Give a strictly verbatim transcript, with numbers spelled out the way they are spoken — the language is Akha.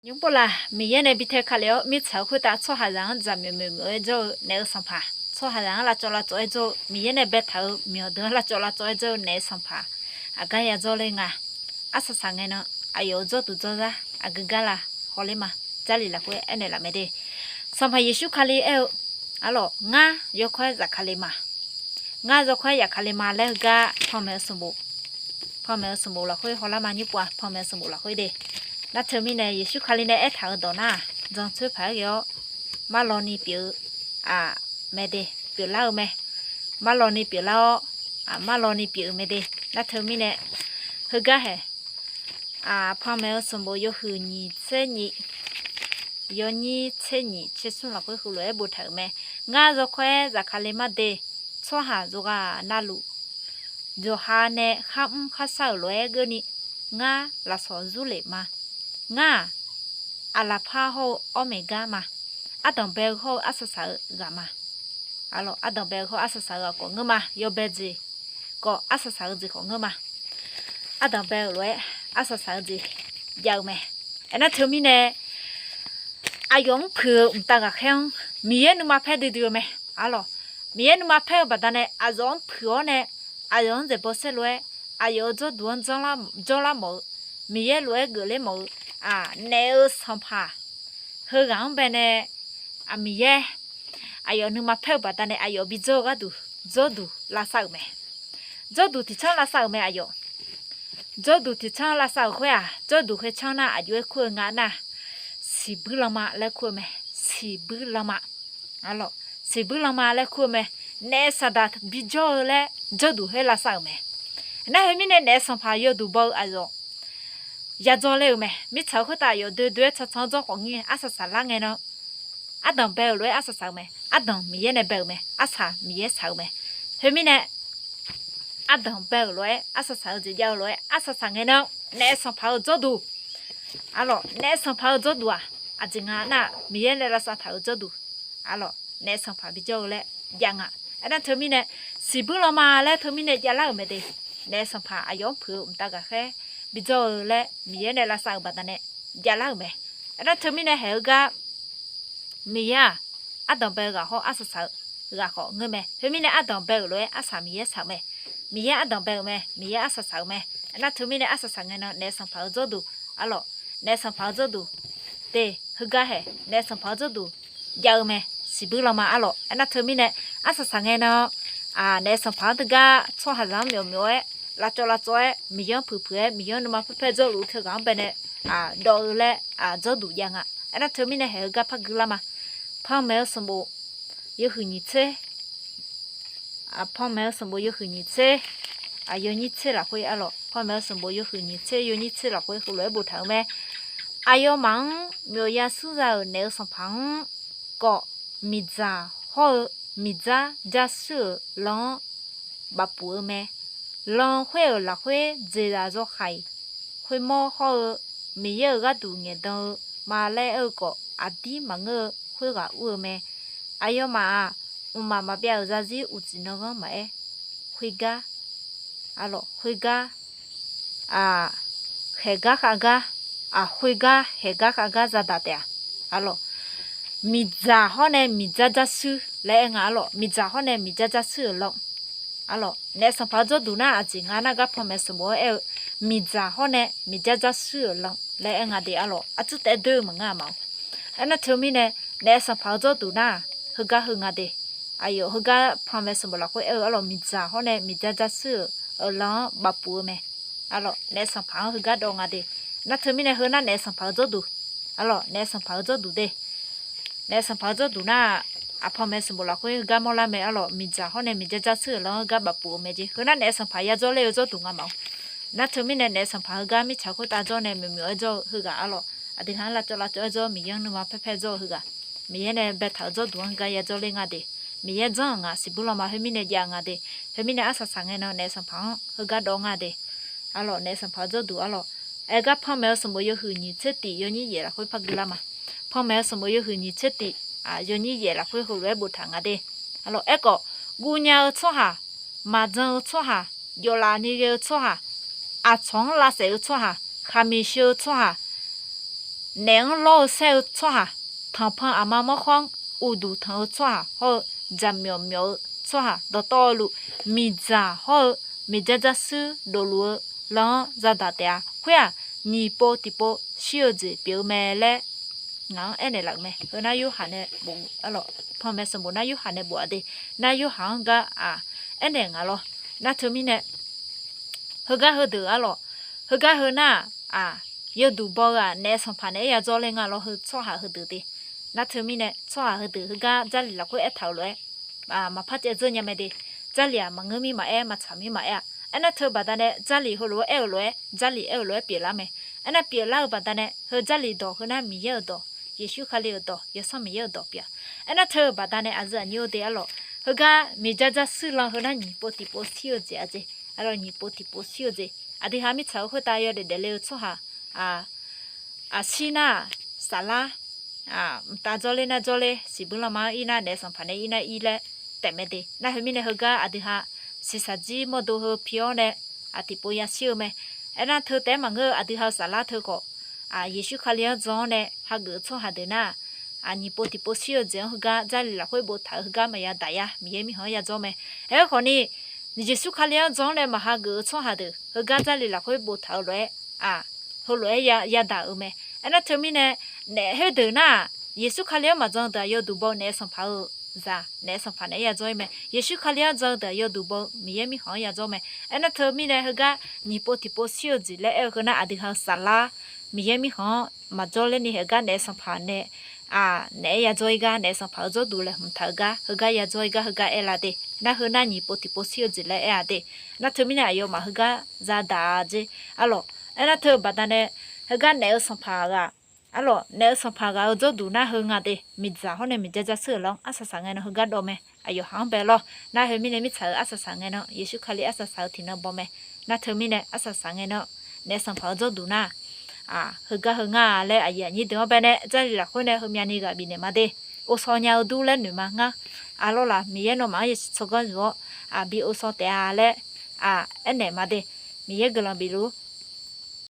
Nymr pov laf, Miqyaer nae bi tae kale-awr, mirtsaq-eu khoertav tsawrhaqzaq-anr dzaqmyawf myawf-aer jawr-eu naef-eu sanqpaq, tsawrhaqzaq-anr lavcawv lavcawv-aer jawr-eu, Miqyaer nae baetaq-euq myawqdeuq-anr lavcawv lavcawv-aer jawr-eu naef-eu sanqpaq, aqgar yadzawr ler nga. Arsaq saq ngae nan, aqyawf-euq jawrduq jawrzar aqgeu gar la hawler ma. Jarlif lafkhoer aernaeq laf mae de. Sanqpaq Yeqsur Kali aer-eu, arlawq, ngar yawkawr-aer zafkale ma. Ngar yawkawr-aer zafkale ma laer heugar panmaeq-eu sanqbof, panmaeq-eu sanqbof lafkhoer hawlar ma. Nymr pov-aq, panmaeq-eu sanqbof lafkhoer de. Nar teumirnae Yeqsur Kali nae aertaq-euq dawq nar-aq, jancoer paq-aer ghae-awr, marlawni pyeuf-eu, aq, mae de, pyeuflar-eu mae. Marlawni pyeuflar-awr, aq, marlawni pyeuf-eu mae de. Nar teumirnae, heugar haeq, aq, panmaeq-eu sanqbof yawhuiq nyiq tser nyiq, yawnyir tser nyiq tser smr lafkhoer heulof-aer boftaq-euq mae. Ngar yawkawr-aer zafkale mar de. Tsawrhaq yawqghaq navluf, yawqha nae kharmr kharshar-euq lof-aer geurni, ngar lafsawq zurlef ma. Ngar-aq, aqlaqpar hawr-eu awr maeq gar ma. Ardanq bae-eu hawr-eu arsaq saq-eu ghaq ma. Arlawq, ardanq bae-eu hawr arsaq saq-eu ghaq khawf ngeur ma. Yawbae jeq khawf, arsaq saq-eu jeq khawf ngeur ma. Ardanq bae-euq lof-aer arsaq saq-eu jeq jav-eu mae. Aernar teumirnae, aqyawf-anr puiq-eu mqtav ghaqkhaer-anr Miqyaer nuima paer duidui-eu mae. Arlawq, Miqyaer nuima paer-eu baqdanae aqyawf-anr puiq-awr nae, aqyawf-anr dzaeqbaw saerlu-aer, aqyawf-euq jawrduq-anr jawrlar mawf-eu, Miqyaer lof-aer geufler mawf-eu, aq, naef-eu sanqpaq heughaq-anr bae nae, aq, Miqyaer aqyawf nuima paer-eu baqdanae aqyawf bijawr-eu gharduq jawrduq lavsav-euq mae. Jawrduq tiqtsanr lavsav-euq mae aqyawf. Jawrduq tiqtsanr lavsav-euq khoer-aq, jawrduq khoertsanr nar aqjox-aer kur-eu nga nar, siqbuir lanma laer kur-eu mae. Siqbuir lanma. Arlawq, siqbuir lanma laer kur-eu mae. Naef saqdaq bijawr-eu laer jawrduq khoer lavsav-euq mae. Nar heumirnae naef sanqpaq yawduq baw-eu aqyawf yadzawr ler-euq mae. Mirtsaq-eu khoertav aqyawf doe doe-aer tsanr tsanr-anr jawr khawf ngir arsaq saqlar ngae nan, ardanq bae-euq lof-aer arsaq saq-eu mae. Ardanq Miqyaer nae bae-euq mae. Arsaq Miqyaer saq-eu mae. Khoermirnae, ardanq bae-euq lof-aer arsaq saq-eu jeq jav-eu lof-aer arsaq saq ngae nan, naef sanqpaq-eu jawrduq, arlawq, naef sanqpaq-eu jawrduq-aq, aqjeq nga nar-aq, Miqyaer nae lavsav taq-euq jawrduq, arlawq, naef sanqpaq bijawr-eu laer jav nga. Aernar teumirnae, siqbuir lanma laer teumirnae javlar-euq mae de. Naef sanqpaq aqyawf-anr puiq-eu mqtav ghaqkhaer bijawr-eu laer Miqyaer nae lavsav-euq baqdanae javlar-euq mae. Aernar teumirnae haeq-eu gar Miqyaer-aq, ardanq bae-eu ghaq hawr arsaq saq-eu ghaq khawf ngeur mae. Khoermirnae ardanq bae-euq lof-aer arsaq Miqyaer saq-eu mae. Miqyaer ardanq bae-euq mae. Miqyaer arsaq saq-eu mae. Aernar teumirnae arsaq saq ngae nan naef sanqpaq-eu jawrduq, arlawq, naef sanqpaq-eu jawrduq de, heugar haeq naef sanqpaq-eu jawrduq jav-eu mae. Siqbuir lanma arlawq. Aernar teumirnae arsaq saq ngae nan, naef sanqpaq-anr teugar tsawrhaqzaq-anr myawf myawf-aer, lavcawv lavcawv-aer, Miqyaer-anr puiq puiq-aer, Miqyaer-anr nuima paer paer jawrluf-eu teughaq-anr bae nae dawv-eu laer jawrduq jav nga. Aernar teumirnae haeq-eu gar par gui lar ma. Panmaeq-eu sanqbof yawhuiq nyiq tser, panmaeq-eu sanqbof yawhuiq nyiq tser, yawnyir tser lafkhoer arlawq, panmaeq-eu sanqbof yawhuiq nyiq tser yawnyir tser lafkhoer heulof-aer boftaq-eu mae. Aqyawfmaf-anr myawfya surza-euq naef-eu sanqpaq-anr khawf, miqdzaq hawr-eu miqdzar dzar shuir-euq lan-anr bafpuf-eu mae. Lan khoer-euq lafkhoer dzeqzaq zawhaiq khoermawr hawr-eu Miqyaer-euq gharduq ngaeqdan-eu ma laer aer-eu khawf, aqdir maqngeur-eu khoerghaq ur-eu mae. Aqyawfmaf-aq, mqmaq maqbyav-euq zarzir uqcif nanghanr maqaer, khoergar, arlawq, khoergar, khaeqgar khavgar, aq, khoergar khaeqgar khavgar zadaq taef-a. Arlawq, miqdzaq hawr nae miqdzar dzar shuir laer aer nga arlawq. Miqdzaq hawr nae miqdzar dzar shuir-euq lan. Arlawq, naef sanqpaq-eu jawrduq nar aqjeq nga nar gar panmaeq sanqbof-anr aer-eu, miqdzaq hawr nae miqdzar dzar shuir-euq lan laer aer nga de arlawq. Aqtsuir taef-aer doer-eu maqngeur-a ma-awq. Aernar teumirnae, naef sanqpaq-eu jawrduq nar-aq, heugar heu nga de. Aqyawf heugar panmaeq sanqbof lafkhoer aer-eu arlawq, miqdzaq hawr nae miqdzar dzar shuir-euq lan-anr bafpuf-eu mae. Arlawq, naef sanqpaq-anr heugar dawv nga de. Nar teumirnae heu nar naef sanqpaq-eu jawrduq. Arlawq, naef sanqpaq-eu jawrduq de. Naef sanqpaq-eu jawrduq nar-aq, aqpanmaeq sanqbof lafkhoer heugar mawrlar mae arlawq, miqdzaq hawr nae miqdzar dzar shuir-euq lan-anr gar bafpuf-eu mae jeq. Heu nar naef sanqpaq yadzawr ler-eu jawrduq nga ma-awq. Nar teumirnae naef sanqpaq heugar mirtsaq khoertav jawr nae myawf myawf-aer jawr-eu heughaq arlawq, aqdui haq-anr lavcawv lavcawv-aer jawr, Miqyaer-anr nuima paer paer jawr-eu heughaq, Miqyaer nae baetaq-euq jawrduq-anr gar yadzawr ler nga de. Miqyaer janr-euq ngaq siqbuir lanma khoermirnae jav-eu nga de. Khoermirnae arsaq saq ngae nan naef sanqpaq-anr heugar dawv nga de. Arlawq, naef sanqpaq-eu jawrduq arlawq. Aergar panmaeq-eu sanqbof yawhuiq nyiq tser tif yawnyir yaef lafkhoer par gui lar ma. Panmaeq-eu sanqbof yawhuiq nyiq tser tif, yawnyir yaef lafkhoer heulof-aer boftaq nga de. Arlawq, aerkhawf, guvnya-eu tsawrhaq, maqjan-eu tsawrhaq, yawflaf ni ghae-eu tsawrhaq, aqcawq-anr lavsaef-eu tsawrhaq, khaqmiq sheu-eu tsawrhaq, naef-anr lawr-eu saer-eu tsawrhaq, tanqpanq aqma mawrkhawr-anr uqduq tanq-eu tsawrhaq hawr-eu, jaqmyawf myawf-eu tsawrhaq dawqtawvluf, miqdzaq hawr-eu miqdzar dzarshuir dofluf-eu lan-anr zadaq taef-a. Khoer-aq, nyiq pov tiqpov shir-eu jeq pyeuf-eu mae laer ngaq-anr aernaeq laf-euq mae. Heu nar Yorhaq nae bof-eu arlawq, panmaeq sanqbof nar Yorhaq nae bof-a de. Nar Yorhaq-anr gar-aq, aernaeq ngaq lawr. Nar teumirnae, heugar heudeuq arlawq, heugar heu nar-aq, yawduq baw-eu-aq naef sanqpaq naeq-aer yadzawr laer nga lawr, heu tsawrhaq heudeuq de. Nar teumirnae tsawrhaq heudeuq heugar Jarlif lafkhoer aertaq-euq lof-aer maqpar caev dzeur nya mae de. Jarlif-aq maqngeur mir maqaer, maqtsaq mir maqaer-a. Aernar teu baqdanae Jarlif heulof-aer aer-eu lof-aer, Jarlif aer-eu lof-aer pyeuflar mae. Aernar pyeuflar-eu baqdanae heu Jarlif dawq heu nar Miqyaer-euq dawq, Yeqsur Kali-euq dawq, Yawsanr Miqyaer-euq dawq pyeuf-a. Aernar teu baqdanae aqyuif aqnyir-eu de arlawq, heugar miqdzar dzarshuir lan heu nar nyiq pov tiqpov shir-eu jeq-a jeq. Arlawq, nyiq pov tiqpov shir-eu jeq. Aqdui ha mirtsaq-eu khoertav yawdaef daefle-eu tsawrhaq aqshir nar-aq, saflar mqtav dzawrler nar dzawrler, siqbuir lanma-anr ir nar naef sanqpaq nae ir nar ir laer taef mae de. Nar heumirnae heugar aqdui ha shiqshaq jir mawrdo heu pi-awr nae tiqpov yashir-eu mae. Aernar teu taef-aer maqngeur-eu aqdui ha-eu saflar teu khawf, Yeqsur Kali-anr jan-awr nae hageuf-eu tsawrhaq deuq nar-aq, nyiq pov tiqpov shir-eu jeq-anr heugar Jarlif lafkhoer boftaq-euq heugar maqya daq ya, Miqyaer mirkhanq-anr yadzawr mae. Aerkhawf ni, Yeqsur Kali-anr jan-awr nae maqhageuf-eu tsawrhaq deuq heugar Jarlif lafkhoer boftaq-eu lof-aer, heulof-aer yadaq-euq mae. Aernar teumirnae, naef khoerdeuq nar-aq, Yeqsur Kali-anr maqjan-eu deuq-aq yawduq baw-eu naef sanqpaq-eu zaq, naef sanqpaq naeq-aer yadzawr-ir mae. Yeqsur Kali-anr jan-eu deuq-aq yawduq baw-eu Miqyaer mirkhanq-anr yadzawr mae. Aernar teumirnae heugar nyiq pov tiqpov shir-eu jeq laer aer-eu heu nar aqdui ha-eu saflar Miqyaer mirkhanq-anr maqjawr ler ni heugar naef sanqpaq nae naeq-aer yadzawr-ir gar, naef sanqpaq-eu jawrduq laeqhmq taq-eu gar heugar yadzawr-ir gar heugar aer la de. Nar heu nar nyiq pov tiqpov shir-eu jeq laer aer-a de. Nar teumirnae aqyawfmaf heugar zadaq-a jeq arlawq. Aernar teu baqdanae heugar naef-eu sanqpaq ghaq, arlawq, naef-eu sanqpaq ghaq-eu jawrduq nar heu nga de. Miqdzaq hawr nae miqdzar dzarshuir-euq lan-anr arsaq saq ngae nan heugar dawv mae. Aqyawf haq-anr bae lawr. Nar heumirnae mirtsaq-euq arsaq saq ngae nan, Yeqsur Kali arsaq saq-eu tiqnan baw mae. Nar teumirnae arsaq saq ngae nan, naef sanqpaq-eu jawrduq nar-aq, heugar heu ngar-a laer aqyuif aqnyir deuq-anr bae nae Jarlif lafkhoer nae heumyavni ghaq bifnaeq ma de. Ovshaw nya-eu dur laer noeq ma ngar. Arlawr laf, Miqyaer nawmaf-anr yasiq tsawrganr yuf-awr bi ovshaw taef-a laer aernaeq ma de. Miqyaer guiqlanq bifluf-ur.